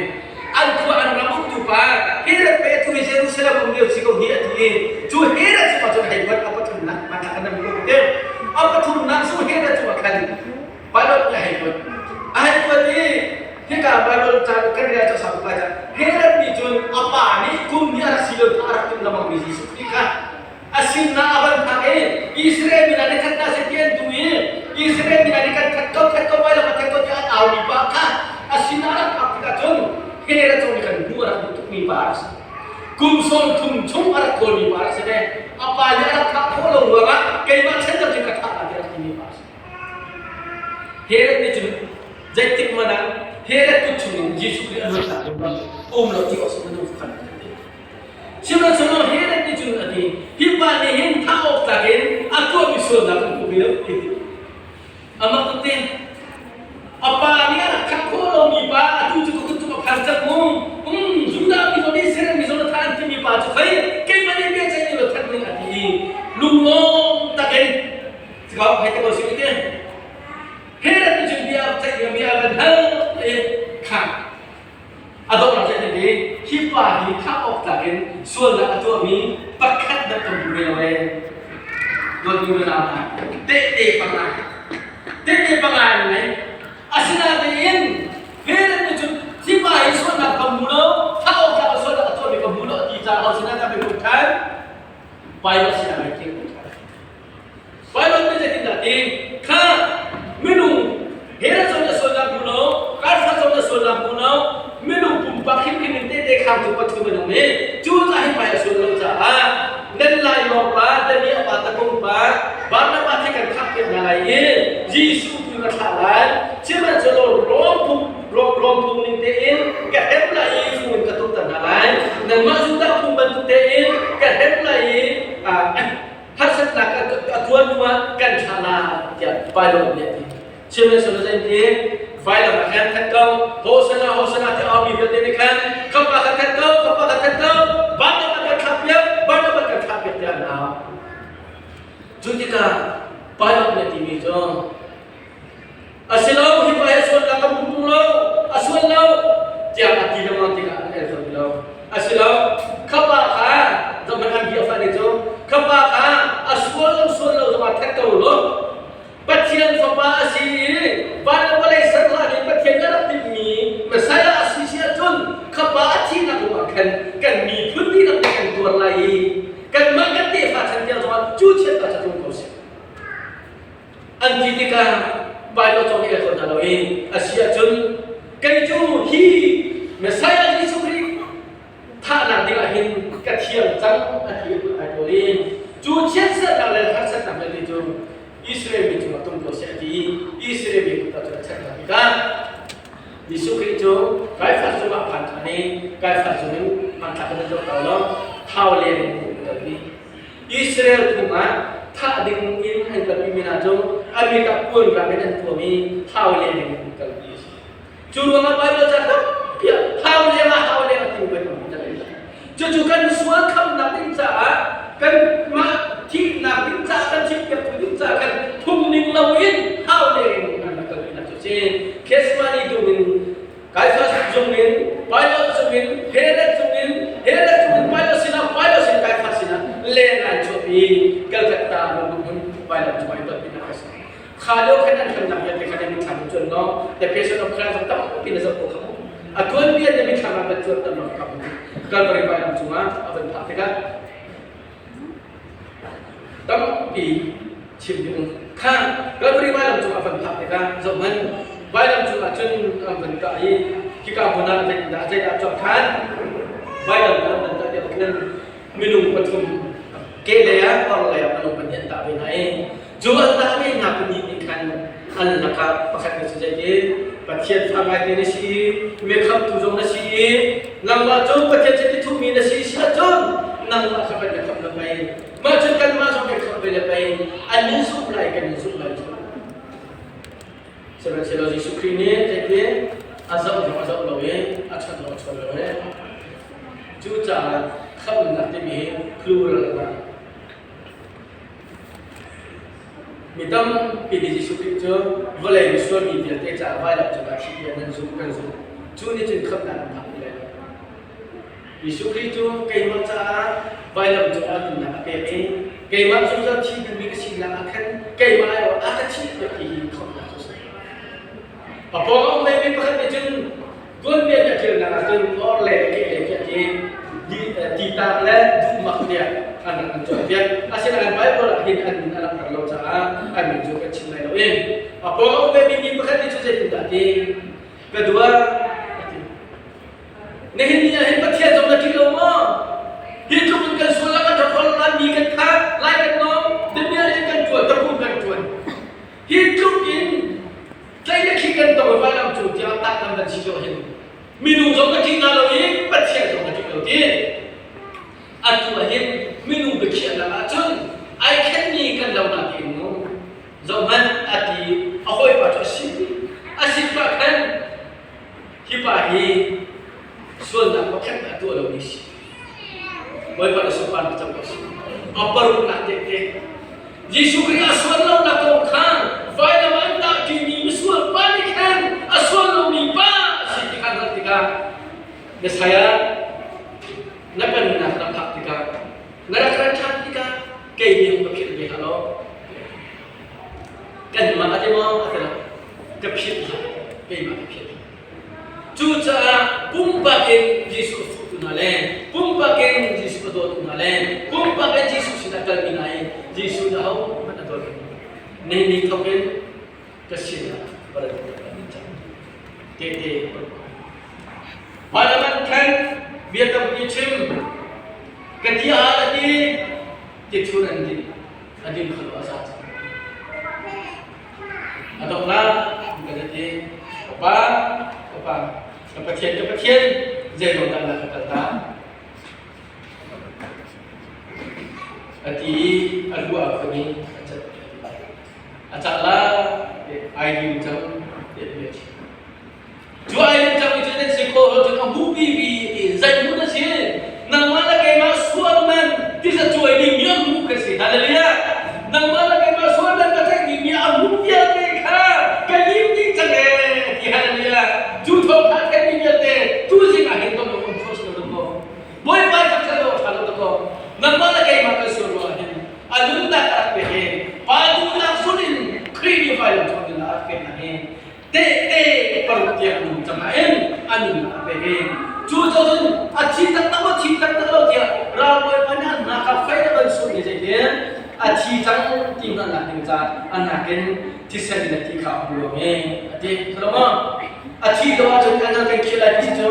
Speaker 1: An khua an ram uktu pa Herod pe tu hi Jerusalem um lio si ko hi a ti i cu Herod cungah cun hei kuat a pathumnak hmanthlak an nam ko te. A pathumnak cu Herod cungah khan Pilot nih a hei kuat. A hei kuat i hika Bible ca kan rel cu sau lai ca Herod nih cun a pa nih kum nih a rak si lo a rak timh lengmang mi Jesuh Khrih kha a sinah a van phak i Israel mi hna nih that hna seh ti an duh i Israel mi hna nih kan that ko that ko vai lo that ko tiah an aumi pa kha a sinah a rak phak tikah cun Herod zong nih khan hnu a rak duh tukmi pa a rak si. Kum 30 chung a rak kawlmi pa a rak si ve. A pa nih a rak thah khawh lo ruangah keimah chan cin ka thah lai tiah a rak timi pa a si. Herod nih cun zeitik hmanh ah Herod kut chungin Jesuh Khrih a luatnak ding um lo ti awk si minung khan Sihmanhsehlaw Herod nih cun a ti, hi pa nih hin thah awk tlak in a tuahmi sualnak kan hmu ve lo ti. Amak tuk te. A pa nih a rak thah khawh lomi pa atu cu ka kut cung a phan cang mu. Um, Judah mi zong nih Israel mi zong na thah an timi pa cu khei keimah nih bia ceih ning that ning a ti i lunglawm takin Sikau hei te ko si te. Herod nih cun bia ceih bia van hal i kha A donghnak cu a ti hi pa hi thah awk tlak in sualnak a tuahmi pakhat dah kan hmu ve lo ee. Dawtmi unau hna, tehte panga, tehte panga in ngei. Asinain Herod nih cun hi pa hi sualnak ka hmu lo, thah awk tlak in sualnak a tuahmi ka hmu lo a ti caah ho sinah dah kan ṭhan? Pilate sinah kan kir ṭhan. Baibal nih zeitindah ti? Kha minung Herod zong na sualnak hmu lo, Kaifa zong na sualnak hmu lo, minung pumpak hrimhrim in tehte khang cu pathum an um i cu caah hi hmai a sual lo caah nan lainawng pa, Daniel pa, Takung pa, Barnabas he kan thah piak hna lai i Jesuh tu ka thlah lai. Sihmanhsehlaw Rom phung Rom phung ning tein ka hem lai i fung in ka tukter hna lai. Nanmah Judah phung bantuk tein ka hem lai i harsatnak a tuan hnu ah kan thlah la tiah Pilate nih a ti. Sihmanhsehlaw zei ti vailam ah khan that ko, Hosana Hosana ti aumi vialte nih khan kapa kha that ko, kapa kha that ko, Barnabas kan thlah piak, Barnabas kan thlah piak tiah an au. Cu tikah Pilate nih a timi cu A si lo, hi pa hi a sualnak kan hmu tung lo, a sual lo, tiah a ti lengmang tikah an el kho ti lo. A si lo, kha pa kha zohhmanh an bia fah cu, kha pa kha a sual lo sual lo zongah that ko law, Pathian fapa a si i van le vawlei ser hlan in Pathian a rak timhmi Messiah a si si ahcun kha pa a thihnak ruangah khan kan miphun dihlak nih kan tuar lai i kanmah kan tefa chan tiang zongah cu chiatnak cu tlung ko seh. An ti tikah Baibal cawng nih a kho hna lo i a si ahcun kei cu hi Messiah Jesuh Khrih thahnak dingah hin ka thiam cang a ti ai pawl i cu chiatsernak le harsatnak vialte cu Israel mi cungah tum ko seh a ti i Israel mi kut ah cun a chanh hna tikah Jesuh Khrih cu Kaifas cungah phan ṭhan i Kaifas zung in hmanthlak in an zoh ko lo thau len in an kalpi Israel phung ah thah ding in an kalpi mi hna cu a mit ah puan rang in an tuam i thau leng in an kalpi a si. Cu ruangah Baibal ca tampi ah thau leng ah hau leng ah ti kan um ta lai. Cucu kan sual khamnak ding caah kanmah thihnak ding caah kan thihpiaktu ding caah kan phung ning loin hau leng in an rak kalpi nak cu si. Gethsemane dum in Kaifas zungin, Pilate zungin, Herod zungin, Herod zungin Pilate sinah, Pilate sin Kaifas sinah leng an chuahpi Calcutta lungdum Pilate cungah i tonpinak a si. Kha lio khan an hremnak vialte kha na mitthlam in cuan law The Passion of Christ zong tampi na zoh ko kha mu. A tuanbia na mitthlam ah van cuan tam law kha mu. Calvary vailam cungah a van phak tikah. Tampi chim ding kha Calvary vailam cung a van phak tikah zohhmanh vailam cungah cun an van kah i hika hmun ah zeitindah zeidah a tuah khan vailam an van tah lio khin minung pathum kehlei ah orhlei ah minung pahnih an tah ve hna i cu an tah ve hna pahnih nih khan an lakah pakhat nih cu zeiti Pathian fa ngaite na si i mi khamhtu zong na si i nangmah cu Pathian chiti thuhmi na si si ahcun nangmah kha kan i khamh lo pei mah cun kanmah zong kan khamh ve le pei an in zumh lai kan in zumh lai cu. Sihmanhsehlaw Jesuh Khrih nih zeiti a zoh zong a zoh lo i a chawnh zong a chawn lo i cucaah khamhnak timi hi plural a Mi tampi nih Jesuh Khrih cu vawlei misual mi vialte caah vailam cungah thi tiah nan zumh kan zumh. Cu nih cun khamhnak an phak ti lai lo. Jesuh Khrih cu keimah caah vailam cungah nunnak a pek i keimah zungzal thi dingmi ka sinak ah khan keimah aiawh a ka thih piak ti hi khamhnak cu a si. A pawng a um vemi pakhat nih cun Tuanbia nih a ṭialnak ahcun or le kehlei tiah ti titak le duhmak tiah an rak kan cawnpiak. Asinain Baibal ah hin an min a langhter lo caah an min cu kan chim lai lo i a pawng a um vemi mi pakhat nih cun zeitindah a ti? Ka dua a ti. Nihin ni ah hin Pathian zong na ṭih lo maw? Hi tluk in kan sual ah kan ṭhathol, lai mi kan that, lai kan nawng, damiah in kan ṭuan, tapung kan ṭuan. Hi tluk in Tlei le khi kan tong i vailam cung tiang tah kan van si lo hin minung zong ka ṭih hna lo i Pathian zong ka ṭih lo ti. Atu ah hin minung biakhiahnak ahcun ai khenmi kan lo na tiin mu. Zohhmanh a ti a hawipa cu a si. A si pah khan hi pa hi sualnak pakhat a tuah lomi si. Bawipa na sunparnak cang ko si. A paruknak tehte. Jesuh Khrih a sual lonak kong kha vailam an tahṭimi misual pa nih khan a sual lomi pa a si ti kha hngalh tikah Messiah na pennak na phak tikah na rak rat ṭhan tikah kei nih ka philh ve hlah law kanmah a ti maw a ti lo ka philh hlah keimah ka philh Cucaah pumpak in Jesuh a fuhtu hna le pumpak in Jesuh a dawtu hna le pumpak in Jesuh sinah kalmi hna hi Jesuh nih ahohmanh a dawt Nihin ni thawk in ka sinah va ra ding cang. Tehte Parliament khan bia tampi chim ka ti ah a ti tithur an din a din kho lo a za cang. A donghnak kan ti ka pa ka pa ka Pathian ka Pathian zeiruang dah na ka kal ta a ti i a lu aa khon i a cat a cat la ai lim cang tiah bia a chim. Cu ai lim cang mi cu nan si khawh lo cun a hmuhpi bi ti zeihmun a si nangmah le keimah sual man tisa cuai ding mi a hmuh ka si hallelujah nangmah le keimah sual man ka theih ding mi a hmuh vialte kha ka lim ding cang ee ti hallelujah cu thawngtha theih mi vialte tu zing ah hin kan um kho si lo ko Bawipa cak ṭha lo ṭha lo ko nangmah le keimah kan sual ruangah hin a nunnak a rak pek i pa duhnak sul in Khrih nih vailam cung in a rak pek hna hi tehte paruk tiang nung cang ah in a nunnak a pek i cu cun a thi taktak maw thi taktak lo tiah ralbawipa nih an hna kha fei le van sung i zeitin a thi cang ti hngalhnak ding caah a nakin thisen le ti kha a hmu lo mi a ti lo maw a thi lo ahcun an kan khih lai ti si cu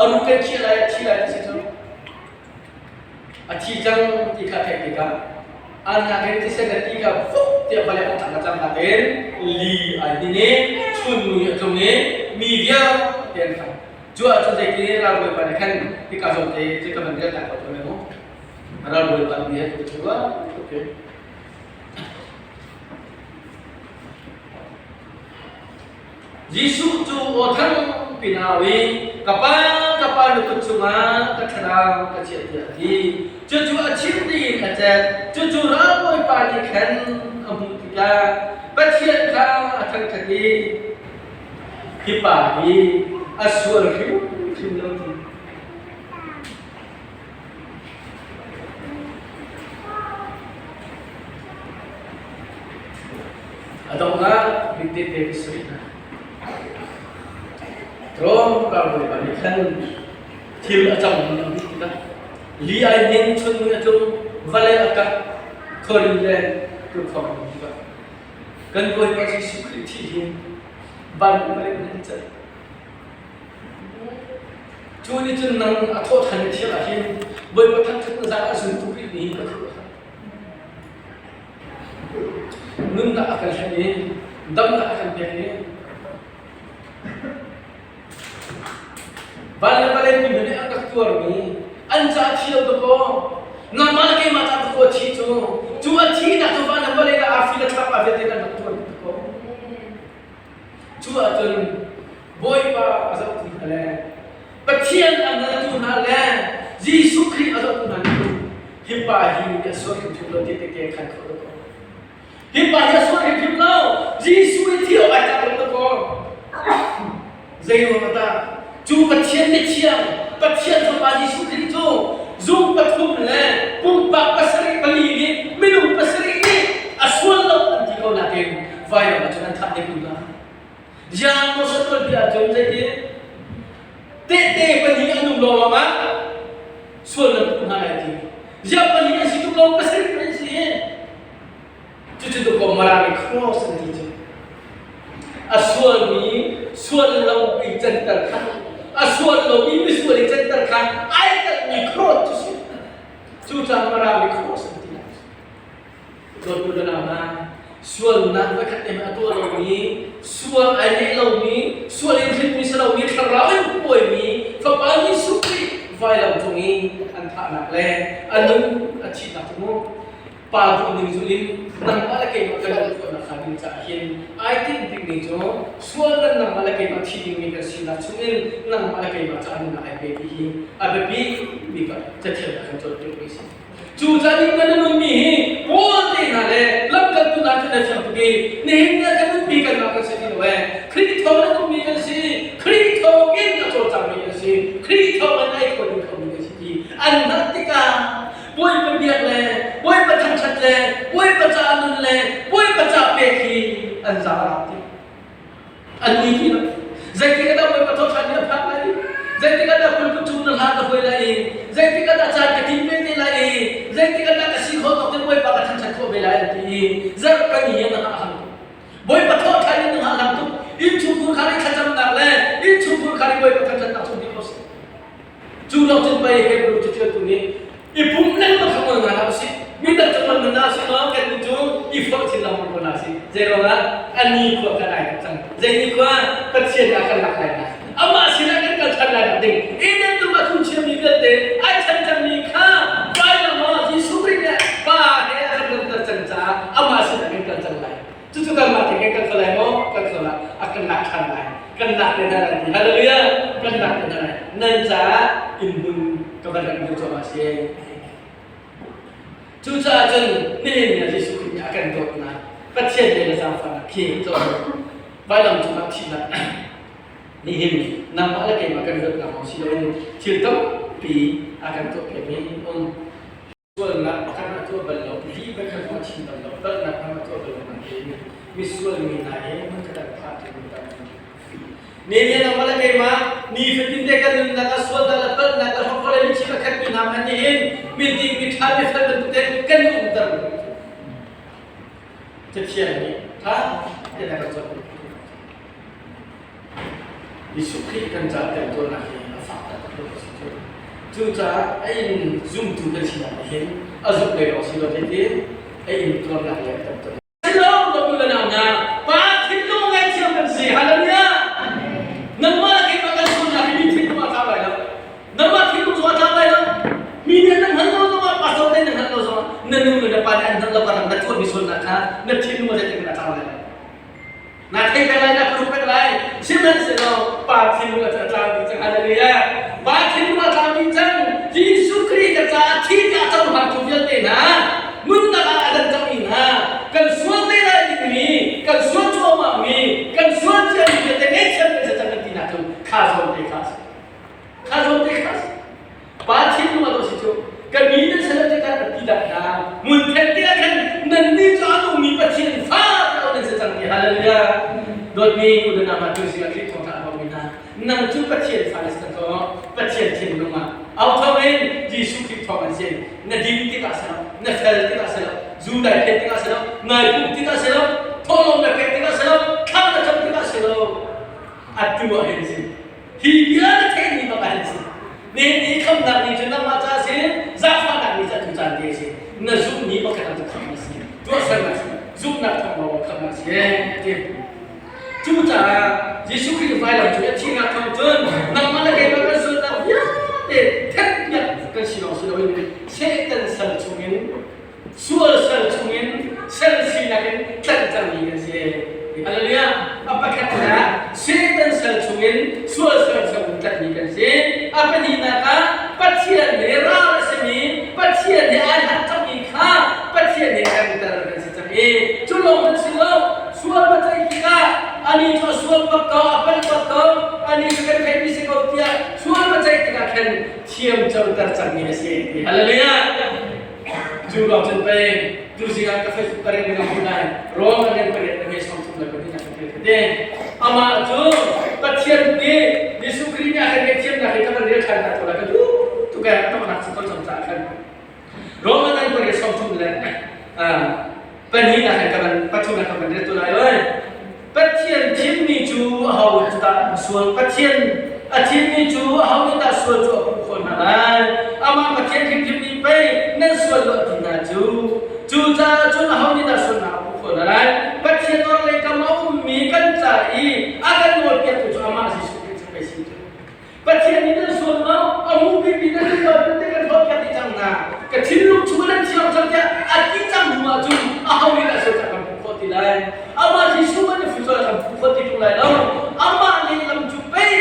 Speaker 1: a ruh kan khih lai a thi lai ti si cu A thi cang ti kha theih tikah an nakin thisen le ti kha fuk tiah vawlei an cang a cang nain li ai hnin i chunmui a tlung i mi vialte an khan. Cu ahcun zeiti ralbawipa nih khan hika zawn te cu ka van rel ta ko tuah mu. Ralbawipa nih he tu cu okay. Jesuh cu aw thangpi in a au i, Ka Pa, ka Pa, na kut chungah ka thlarau ka chiah tiah a ti. Cucu a chim dih in a cet. Cucu ralbawipa nih khan a hmuh tikah Pathian kha a thangṭhat i, Hi pa hi a sual hrimhrim lo ti. A donghnak bik tehte ka si rih hna. Rom ralbawipa nih khan thil a cang mi an hmuh tikah li ai hnin chun mui a tlung, vale a kak. Khuari le turkhong an ti Kan Bawipa Jesuh Khrih thi hi van in an can. Cu nih cun nang a thawhṭhan i thiang ah hin Bawipa thangṭhat na zang a zuntu rih ni ka khuaruah. Nunnak a kan hlen i damnak a kan pek i van le vawlei mi nih an rak tuarmi an ca thi lo dakaw nangmah le keimah ca dakaw a thi cu cu a thihnak cu van le vawlei le arfi le thlapa vialte an rak tuar dakaw Cu ahcun Bawipa a zohtu hna le Pathian a naltu hna le Jesuh Khrih a zohtu hna nih hi pa hi a sual hrimhrim lo ti tehte khan kho lo. Hi pa hi a sual hrimhrim lo. Jesuh i thi awk ai tlak lo ko. Zei ruang ah dah? Cu Pathian mithiang, Pathian Fapa Jesuh Khrih cu zung pathum le pumpak pasarih pali nih minung pasarih nih a sual lo an ti ko nain vailam ah cun an thah ne kun hna. Ziang maw tuanbia ahcun zeitin tehte pahnih an um lawnglawng ah sual nan puh hna lai ti. Ziang pahnih an si tuk lo pasarih an si. Cucu dawkaw Marami cross an ti cu. A sualmi sual lo i canter kha a sual lomi misual i canter kha ai telhmi cross cu si. Cucaah Marami cross an ti. Dawttu le nau hna, sualnak voikhat te a tuah lomi, sual ai neh lomi, sual in hrinmi si lomi, thlarau in puaimi Fapa Jesuh Khrih vailam cung i an thahnak le a nun a thihnak cu mu Pa duhning zulh in nangmah le keimah kan um khawhnak hnga ding caah hin ai tinh bikmi cu sual kan nangmah le keimah thi dingmi kan sinak chungin nangmah le keimah caah nunnak ai pe ti hi a biapi bik ah cathiang ah kan cawnpiakmi a si. Cu caan in kan nunmi hi Paul te hna le lamkaltu hna cu na fiang tuk i nihin ah kan nunmi kanmah kan si ti lo ee. Khrih thawng in ummi kan si, Khrih thawng in a cawlcangmi kan si, Khrih thawng in ai kho ding khomi kan si ti an hngalh tikah Bawipa biak le Bawipa thangṭhat le Bawipa ca nun le Bawipa ca pek hi an za rak ti. An ui ti lo. Zeitik ah dah Bawipa thawṭhan ni a phak lai i zeitik ah dah pulput cung na hla ka huai lai i zeitik ah dah caan ka tim ve te lai i zeitik ah dah ka si khawh tawk te Bawipa ka thangṭhat khawh ve lai an ti i zarh kan i an hah hang tuk. Bawipa thawṭhan in na hah hang tuk. Innchungkhur khar i thlacamnak le innchungkhur khar i Bawipa thangṭhatnak chung dih ko sih. Cu lo cun pei Hebrew caṭialtu nih i pum lengmang kha ngol hna hlah usih. Midang cu ngol hna usih law kannih cu i forh chin lengmang ko hna usih. Zeiruangah a nikhua kan ai tuk cang. Zei nikhua? Pathian ah kan lak lai hna. Amah sinah kan kal ṭhan lai nak ding. Eden dum ah thu chiami vialte ai chan cangmi kha vailam ah Jesuh Khrih nih Pa he a kan remter cang caah amah sinah kan kal cang lai. Cucu kanmah te kan kal lai maw? Kan kal lai. A kan lak ṭhan lai. Kan lak te hna lai ti. Hallelujah! Kan lak te hna lai. Nan caah inn hmun ka van rak duh cuahmah si. Cucaah cun nihin ni ah Jesuh Khrih nih a kan dawtnak, Pathian le na zaangfahnak khi vailam cungah thihnak nihin nangmah le keimah kan luatnak lawng si loin thil tampi a kan tuahpiakmi um. Sualnak pakhat a tuah bal lo, lih pakhat a chim bal lo, palhnak hmanh a tuah bal lo nain misual mi hna hi hmunkhat ah thah ṭi tam. Nehemiah nangmah le keimah nifatin te kan nunnak ah sualnak le palhnak le hlawkhlawh le mithi pakhat mi hna hmanh nih hin miding miṭha mifel bantuk tein kan i umter. Cathiang nih ṭha tein a kan cawnpiak. Jesuh Khrih kan ca temtuarnak hi a fak taktak a si cu. Cucaah a inn zumtu kan sinak nih hin a zumh lei lawng si lo zeitin a inn tuarnak le a temtuarnak. Silo ka le nau hna, Pa thinlung ngaithiam kan si. Hallelujah! Nangmah le keimah kan sualnak hi mi thinlung ah tlau lai lo. Nangmah thinlung zong ah tlau lai lo. Mi nih nan hngalh lo zongah, pastor te nan hngalh lo zongah, na nu le na pa nih an hngalh lo karlak na tuahmi sualnak kha na thinlung ah zeitin a tlau lai lo. Na thei peng lai, na ka peng lai. Sihmanhsehlaw Pa thinlung a tlau dih cang. Hallelujah. Pa thinlung a tlau dih cang. Jesuh Khrih ka caah thi ka cohlangtu vialte hna, nunnak ah a dan cangmi hna, kan sual te lai dingmi, kan sual cuahmahmi, kan sual ciami vialte ngaihchiam kan si cang kan tinak cu kha zawn te kha a si. Kha zawn te kha a si. Pa thinlung a si cu ka mi nan sal te khan a ti dah hna mun then te ah khan nan ni cu a nungmi Pathian fa te nan si cang ti hallelujah dawtmi unana ma tu si a Khrih thawngtha a bawmi hna nang cu Pathian fa na si cang ko Pathian thinlung ah au thawng in Jesuh Khrih thawng an sin na din tikah silo na fel tikah silo zu. Zu dai phet tikah si lo, nai pumh tikah si lo, thawhlawm na pek tikah si lo, thla na cam tikah si lo. Atu ah hin si. Hi bia na theihmi bak ah hin si. Nihin ni khamnak ni cu nangmah ca si, zaangfahnak ni cu atu caan te si. Na zumhmi pakhat ah cu khamh na si. Tuahsernak si. Zumhnak thawng lawng khamh na si. Ti. Cucaah Jesuh Khrih vailam cung i a thihnak thawng cun nangmah le keimah kan sualnak vialte thenhpiak kan si lawng si loin Satan sal chungin sual sal chungin sal sinak in tlanh cangmi kan si. Hallelujah! A pakhatnak Satan sal chungin sual sal chungin tlanhmi kan si. A pahnihnak ah Pathian nih ral a simi Pathian nih ai hlat cangmi kha Pathian nih remter kan si cang i cu lawng kan si lo. Sual va ceih tikah ani cu a sual bak ko, a palh bak ko, ani cu kan theihmi si ko tiah sual va ceih tikah khan thiam coter cangmi a si. Hallelujah! Cu ruang cun pei tuzing ah ka Facebook ka rel ding a hmu lai Rom an rel pariat le mei sawm thum le pahnih ka rel tete. Amah cu Pathian nih Jesuh Khrih nih a kan ngaihthiamnak hi ka van rel ṭhan ta ko lai ka duh tuk ee a donghnak si ko cang caah khan Rom an rel pariat sawm thum le pahnih ah khan ka van pathum ah ka van rel tu lai oi. Pathian thimmi cu aho dah sual Pathian a thimmi cu aho nih dah sual cu a puh khawh hna lai? Amah Pathian hrimhrim nih pei nan sual lo a ti hna cu. Cucaah cun aho nih dah sualnak a puh khawh hna lai? Pathian orhlei kam a ummi kan ca i a kan nawlpiaktu cu amah Jesuh Khrih cu pei si cu. Pathian nih nan sual lo, a mupi nan lo te kan hlawt ti cang hna. Ka thinlung chung nan thiang cang tiah a ti cang hnu ah cun aho nih dah sual kan phu khawh ti lai? Amah Jesuh man na fuh kan phu khawh ti ṭung lai lo. Amah lehlam cu pei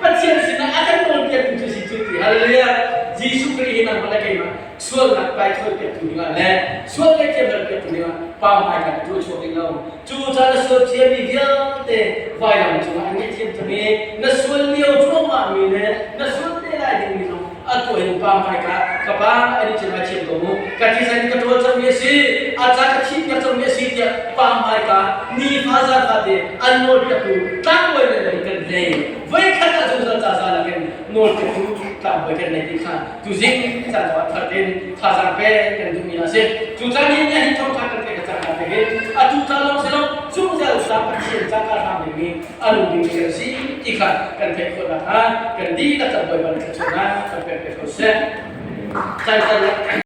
Speaker 1: Pathian sinah a kan nawlpiaktu cu si cu ti. Hallelujah. Jesuh Khrih hi nangmah le keimah sualnak paithawipiaktu dingah le sual ngaihthiam piaktu dingah pa hmai kan tuah chuak ding lo. Cu ca na sual ciami vialte vailam cungah an ngaihthiam cang i na sual lio cuahmah mi le na sual te lai dingmi zong a tuah in pa hmaika ka pa ani cun ai thiam ko mu ka thisen ka ṭawl cangmi a si a ca ka thih piak cangmi a si tiah pa hmaika nifa zafa te an nawlpiaktu tlangbawi le lei kan nei voikhat ah zungzal ca za lakin nawlpiaktu tlangbawi kan nei ti kha tuzing caan zongah thar tein thazaang pe kan duhmi a si. Cu caan hi hi thawngtha kan theih ka cang hna te atu ca lawng si lo zungzal ca Pathian ca ka hram dingmi a nung dingmi kan si ti kha kan theih khawh nakhnga kan dihlak kan Bawipa nih thluachuahnak kan pek ve ko seh. Caan